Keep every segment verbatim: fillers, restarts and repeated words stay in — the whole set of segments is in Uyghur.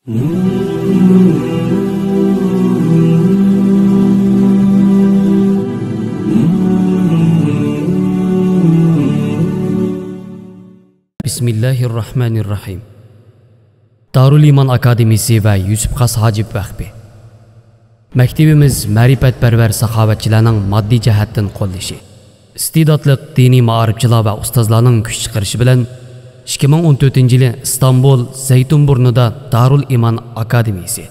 بسم الله الرحمن الرحيم. دارۇل ئىمان ئاكادېمىيىسى ۋە يۈسۈپ خاس ھاجىپ ۋەقپى. مەكتىۋىمىز مەرىپەتپەرۋەر ساخاۋەتچىلەرنىڭ ماددىي جەھەتتىن قوللىشى، ئىستېداتلىق دىنىي مائارىپچىلار ۋە ئۇستازلارنىڭ كۈچ چىقىرىشى بىلەن ئىككى مىڭ ئون تۆتىنچى يىلى ئىستانبۇل زەيتۇنبۇرنۇدا دارۇل ئىمان ئاكادېمىيىسى،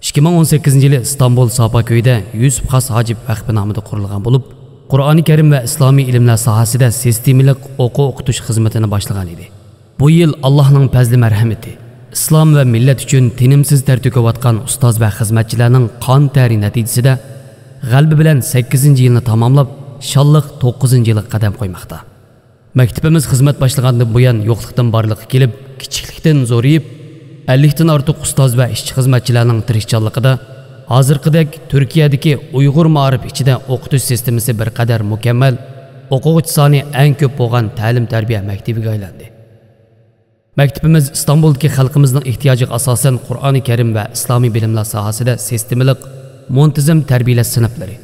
ئىككى مىڭ ئون سەككىزىنچى يىلى ئىستانبۇل ساپاكۆيدە يۈسۈپ خاس ھاجىپ ۋەقپى نامىدا قۇرۇلغان بولۇپ، قۇرئانى كەرىم ۋە ئىسلامىي ئىلىملەر ساھەسىدە سىستېمىلىق ئوقۇ-ئوقۇتۇش خىزمىتىنى باشلىغان ئىدى. بۇ يىل ئاللاھنىڭ پەزلى-مەرھىمىتى، ئىسلام ۋە مىللەت ئۈچۈن تېنىمسىز تەر تۆكۈۋاتقان ئۇستاز ۋە خىزمەتچىلەرنىڭ قان تەرى نەتىجىسىدە غەلىبە بىلەن سەككىزىنچى يىلنى تاماملاپ، شانلىق توققۇزىنچى يىلغا قەدەم قويماقتا. مەكتىپىمىز خىزمەت باشلىغاندىن بۇيان يوقلۇقتىن بارلىققا كېلىپ، كىچىكلىكتىن زورىيىپ، ئەللىكتىن ئارتۇق ئۇستاز ۋە ئىشچى-خىزمەتچىلەرنىڭ تىرىشچانلىقىدا ھازىرقىدەك تۈركىيەدىكى ئۇيغۇر مائارىپى ئىچىدە ئوقۇتۇش سىستېمىسى بىر قەدەر مۇكەممەل، ئوقۇغۇچى سانى ئەڭ كۆپ بولغان تەلىم-تەربىيە مەكتىۋىگە ئايلاندى. مەكتىپىمىز ئىستانبۇلدىكى خەلقىمىزنىڭ ئېھتىياجىغا ئاساسەن قۇرئانى كەرىم ۋە ئىسلامىي بىلىملەر ساھەسىدە سىستېمىلىق، مۇنتىزىم تەربىيەلەش سىنىپلىرى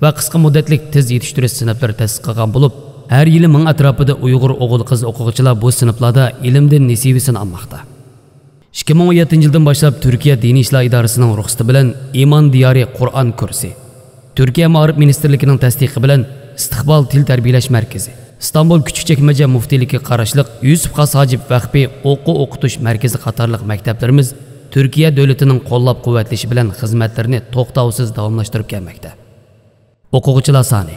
ۋە قىسقا مۇددەتلىك تېز يېتىشتۈرۈش سىنىپلىرى تەسىس قىلغان بولۇپ، ھەر يىلى مىڭ ئەتراپىدا ئۇيغۇر ئوغۇل-قىز ئوقۇغۇچىلار بۇ سىنىپلاردا ئىلىمدىن نېسىۋىسىنى ئالماقتا. ئىككى مىڭ ئون يەتتىنچى يىلدىن باشلاپ تۈركىيە دىنىي ئىشلار ئىدارىسىنىڭ رۇخسىتى بىلەن ئىمان دىيارى قۇرئان كۇرسى، تۈركىيە مائارىپ مىنىستىرلىكىنىڭ تەستىقى بىلەن ئىستىقبال تىل تەربىيەلەش مەركىزى، ئىستانبۇل كۈچۈكچەكمەجە مۇفتىيلىكىگە قاراشلىق يۈسۈپ خاس ھاجىپ ۋەقپى ئوقۇ-ئوقۇتۇش مەركىزى قاتارلىق مەكتەپلىرىمىز تۈركىيە دۆلىتىنىڭ قوللاپ-قۇۋۋەتلىشى بىلەن خىزمەتلىرىنى توختاۋسىز داۋاملاشتۇرۇپ كەلمەكتە. ئوقۇغۇچىلار سانى.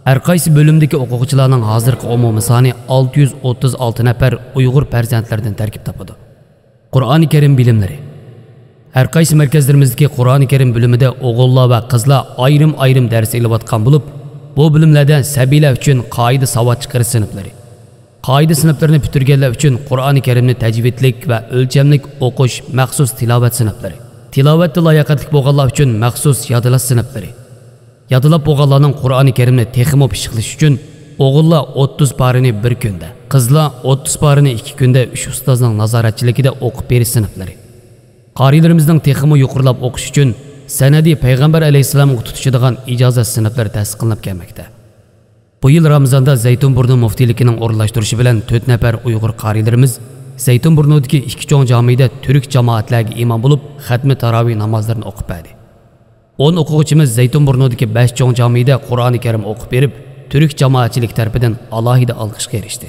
ھەر قايسى بۆلۈمدىكى ئوقۇغۇچىلارنىڭ ھازىرقى ئومۇمىي سانى ئالتە يۈز ئوتتۇز ئالتە نەپەر ئۇيغۇر پەرزەنتلىرىدىن تەركىب تاپىدۇ. قۇرئانى كەرىم بىلىملىرى. ھەر قايسى مەركەزلىرىمىزدىكى قۇرئانى كەرىم بۆلۈمىدە ئوغۇللار ۋە قىزلار ئايرىم-ئايرىم دەرس ئېلىۋاتقان بولۇپ، بۇ بۆلۈملەردە سەبىيلەر ئۈچۈن قائىدە ساۋات چىقىرىش سىنىپلىرى، قائىدە سىنىپلىرىنى پۈتتۈرگەنلەر ئۈچۈن قۇرئانى كەرىمنى تەجۋىدلىك ۋە ئۆلچەملىك ئوقۇش مەخسۇس تىلاۋەت سىنىپلىرى، تىلاۋەتتە لاياقەتلىك بولغانلار ئۈچۈن مەخسۇس يادلاش سىنىپلىرى، يادلاپ بولغانلارنىڭ قۇرئانى كەرىمنى تېخىمۇ پىششىقلىشى ئۈچۈن ئوغۇللار ئوتتۇز پارىنى بىر كۈندە، قىزلار ئوتتۇز پارىنى ئىككى كۈندە ئۈچ ئۇستازنىڭ نازارەتچىلىكىدە ئوقۇپ بېرىش سىنىپلىرى، قارىيلىرىمىزنىڭ تېخىمۇ يۇقىرىلاپ ئوقۇشى ئۈچۈن سەنەدى پەيغەمبەر ئەلەيھىسسالامغا تۇتىشىدىغان ئىجازەت سىنىپلىرى تەسىس قىلىنىپ كەلمەكتە. بۇ يىل رامىزاندا زەيتۇنبۇرنۇ مۇفتىيلىكىنىڭ ئورۇنلاشتۇرۇشى بىلەن تۆت نەپەر ئۇيغۇر قارىيلىرىمىز زەيتۇنبۇرنۇدىكى ئىككى چوڭ جامىدە تۈرك جامائەتلەرگە ئىمام بولۇپ، خەتمە تاراۋىھ نامازلىرىنى ئوقۇپ بەردى. ئون ئوقۇغۇچىمىز زەيتۇنبۇرنۇدىكى بەش چوڭ جامىدە قۇرئانى كەرىم ئوقۇپ بېرىپ، تۈرك جامائەتچىلىكى تەرىپىدىن ئالاھىدە ئالقىشقا ئېرىشتى.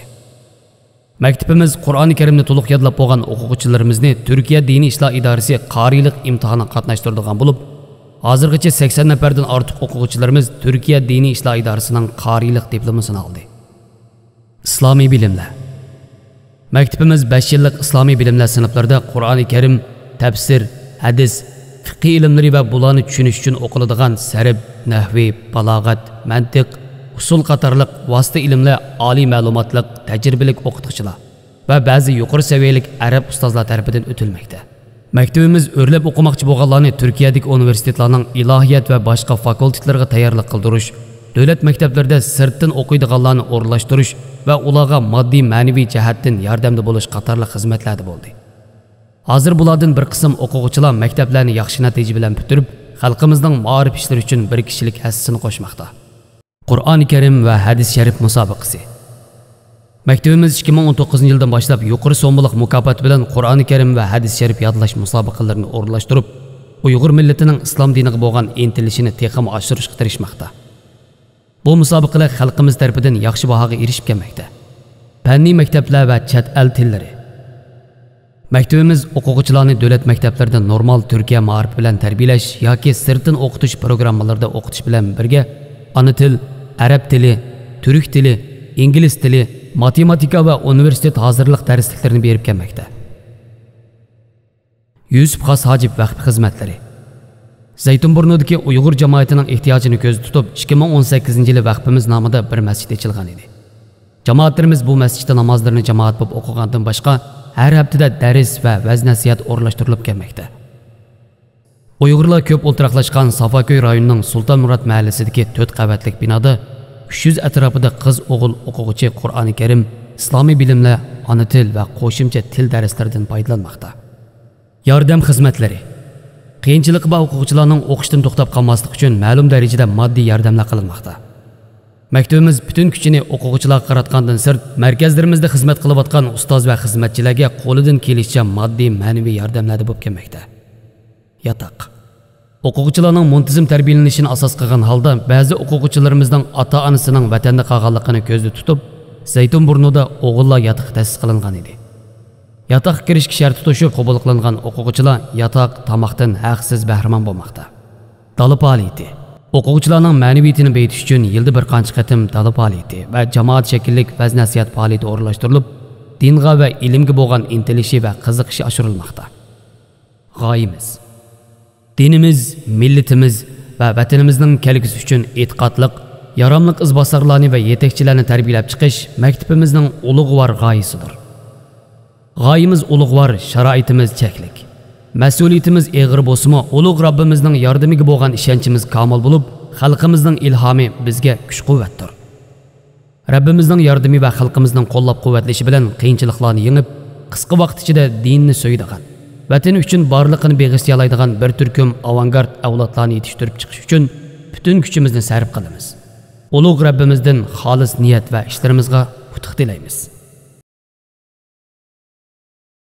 مەكتىپىمىز قۇرئانى كەرىمنى تولۇق يادلاپ بولغان ئوقۇغۇچىلىرىمىزنى تۈركىيە دىنىي ئىشلار ئىدارىسى قارىيلىق ئىمتىھانىغا قاتناشتۇرىدىغان بولۇپ، ھازىرغىچە سەكسەن نەپەردىن ئارتۇق ئوقۇغۇچىلىرىمىز تۈركىيە دىنىي ئىشلار ئىدارىسىنىڭ قارىيلىق دىپلومىسىنى ئالدى. ئىسلامىي بىلىملەر. مەكتىپىمىز بەش يىللىق ئىسلامىي بىلىملەر سىنىپلىرىدا قۇرئانى كەرىم، تەپسىر، ھەدىس، فىقھىي ئىلىملىرى ۋە بۇلارنى چۈشىنىش ئۈچۈن ئوقۇلىدىغان سەرب، نەھۋى، بالاغەت، مەنتىق، ئۇسۇل قاتارلىق ۋاسىتە ئىلىملەر ئالىي مەلۇماتلىق، تەجرىبىلىك ئوقۇتقۇچىلار ۋە بەزى يۇقىرى سەۋىيەلىك ئەرەب ئۇستازلار تەرىپىدىن ئۆتۈلمەكتە. مەكتىۋىمىز ئۆرلەپ ئوقۇماقچى بولغانلارنى تۈركىيەدىكى ئۇنىۋېرسىتېتلارنىڭ ئىلاھىيات ۋە باشقا فاكۇلتېتلىرىغا تەييارلىق قىلدۇرۇش، دۆلەت مەكتەپلىرىدە سىرتتىن ئوقۇيدىغانلارنى ئورۇنلاشتۇرۇش ۋە ئۇلارغا ماددىي، مەنىۋى جەھەتتىن ياردەمدە بولۇش قاتارلىق خىزمەتلەردە بولدى. ھازىر بۇلاردىن بىر قىسىم ئوقۇغۇچىلار مەكتەپلەرنى ياخشى نەتىجە بىلەن پۈتتۈرۈپ، خەلقىمىزنىڭ مائارىپ ئىشلىرى ئۈچۈن بىر كىشىلىك ھەسسىسىنى قوشماقتا. قۇرئانى كەرىم ۋە ھەدىس شەرىپ مۇسابىقىسى. مەكتىۋىمىز ئىككى مىڭ ئون توققۇزىنچى يىلدىن باشلاپ يۇقىرى سوممىلىق مۇكاپات بىلەن قۇرئانى كەرىم ۋە ھەدىس شەرىپ يادلاش مۇسابىقىلىرىنى ئورۇنلاشتۇرۇپ، ئۇيغۇر مىللىتىنىڭ ئىسلام دىنىغا بولغان ئىنتىلىشىنى تېخىمۇ ئاشۇرۇشقا تىرىشماقتا. بۇ مۇسابىقىلەر خەلقىمىز تەرىپىدىن ياخشى باھاغا ئېرىشىپ كەلمەكتە. پەننىي مەكتەپلەر ۋە چەت ئەل تىللىرى. مەكتىۋىمىز ئوقۇغۇچىلارنى دۆلەت مەكتەپلىرىدە نورمال تۈركىيە مائارىپى بىلەن تەربىيەلەش ياكى سىرتتىن ئوقۇتۇش پروگراممىلىرىدا ئوقۇتۇش بىلەن بىرگە ئانا تىل، ئەرەب تىلى، تۈرك تىلى، ئىنگلىز تىلى، ماتېماتىكا ۋە ئۇنىۋېرسىتېت ھازىرلىق دەرسلىكلىرىنى بېرىپ كەلمەكتە. يۈسۈپ خاس ھاجىپ ۋەقپى خىزمەتلىرى. زەيتۇنبۇرنۇدىكى ئۇيغۇر جامائىتىنىڭ ئېھتىياجىنى كۆزدە تۇتۇپ، ئىككى مىڭ ئون سەككىزىنچى يىلى ۋەقپىمىز نامىدا بىر مەسچىت ئېچىلغان ئىدى. جامائەتلىرىمىز بۇ مەسچىتتە نامازلىرىنى جامائەت بولۇپ ئوقۇغاندىن باشقا، ھەر ھەپتىدە دەرس ۋە ۋەز-نەسىھەت ئورۇنلاشتۇرۇلۇپ كەلمەكتە. ئۇيغۇرلار كۆپ ئولتۇراقلاشقان سافاكۆي رايونىنىڭ سۇلتانمۇرات مەھەللىسىدىكى تۆت قەۋەتلىك بىنادا ئۈچ يۈز ئەتراپىدا قىز-ئوغۇل ئوقۇغۇچى قۇرئانى كەرىم، ئىسلامىي بىلىملەر، ئانا تىل ۋە قوشۇمچە تىل دەرسلىرىدىن پايدىلانماقتا. ياردەم خىزمەتلىرى. قىيىنچىلىقى بار ئوقۇغۇچىلارنىڭ ئوقۇشتىن توختاپ قالماسلىقى ئۈچۈن مەلۇم دەرىجىدە ماددىي ياردەملەر قىلىنماقتا. مەكتىپىمىز پۈتۈن كۈچىنى ئوقۇغۇچىلارغا قاراتقاندىن سىرت، مەركەزلىرىمىزدە خىزمەت قىلىۋاتقان ئۇستاز ۋە خىزمەتچىلەرگە قولىدىن كېلىشىچە ماددىي، مەنىۋى ياردەملەردە بولۇپ كەلمەكتە. ياتاق. ئوقۇغۇچىلارنىڭ مۇنتىزىم تەربىيەلىنىشىنى ئاساس قىلغان ھالدا، بەزى ئوقۇغۇچىلىرىمىزنىڭ ئاتا-ئانىسىنىڭ ۋەتەندە قالغانلىقىنى كۆزدە تۇتۇپ، زەيتۇنبۇرنۇدا ئوغۇللار ياتىقى تەسىس قىلىنغان ئىدى. ياتاققا كىرىشكە شەرت توشۇپ قوبۇل قىلىنغان ئوقۇغۇچىلار ياتاق، تاماقتىن ھەقسىز بەھرىمەن بولماقتا. دالا پائالىيىتى. ئوقۇغۇچىلارنىڭ مەنىۋىيىتىنى بېيىتىش ئۈچۈن يىلدا بىر قانچە قېتىم دالا پائالىيىتى ۋە جامائەت شەكىللىك ۋەز-نەسىھەت پائالىيىتى ئورۇنلاشتۇرۇلۇپ، دىنغا ۋە ئىلىمگە بولغان ئىنتىلىشى ۋە قىزىقىشى ئاشۇرۇلماقتا. غايىمىز. دىنىمىز، مىللىتىمىز ۋە ۋەتىنىمىزنىڭ كەلگۈسى ئۈچۈن ئېتىقادلىق، ياراملىق ئىزباسارلارنى ۋە يېتەكچىلەرنى تەربىيەلەپ چىقىش مەكتىپىمىزنىڭ ئۇلۇغۋار غايىسىدۇر. غايىمىز ئۇلۇغۋار، شارائىتىمىز چەكلىك. مەسئۇلىيىتىمىز ئېغىر بولسىمۇ، ئۇلۇغ رەببىمىزنىڭ ياردىمىگە بولغان ئىشەنچىمىز كامىل بولۇپ، خەلقىمىزنىڭ ئىلھامى بىزگە كۈچ-قۇۋۋەتتۇر. رەببىمىزنىڭ ياردىمى ۋە خەلقىمىزنىڭ قوللاپ-قۇۋۋەتلىشى بىلەن قىيىنچىلىقلارنى يېڭىپ، قىسقا ۋاقىت ئىچىدە دىننى سۆيىدىغان، ۋەتىنى ئۈچۈن بارلىقىنى بېغىشلىيالايدىغان بىر تۈركۈم ئاۋانگارت ئەۋلادلارنى يېتىشتۈرۈپ چىقىش ئۈچۈن پۈتۈن كۈچىمىزنى سەرپ قىلىمىز. ئۇلۇغ رەببىمىزدىن خالىس نىيەت ۋە ئىشلىرىمىزغا ئۇتۇق تىلەيمىز.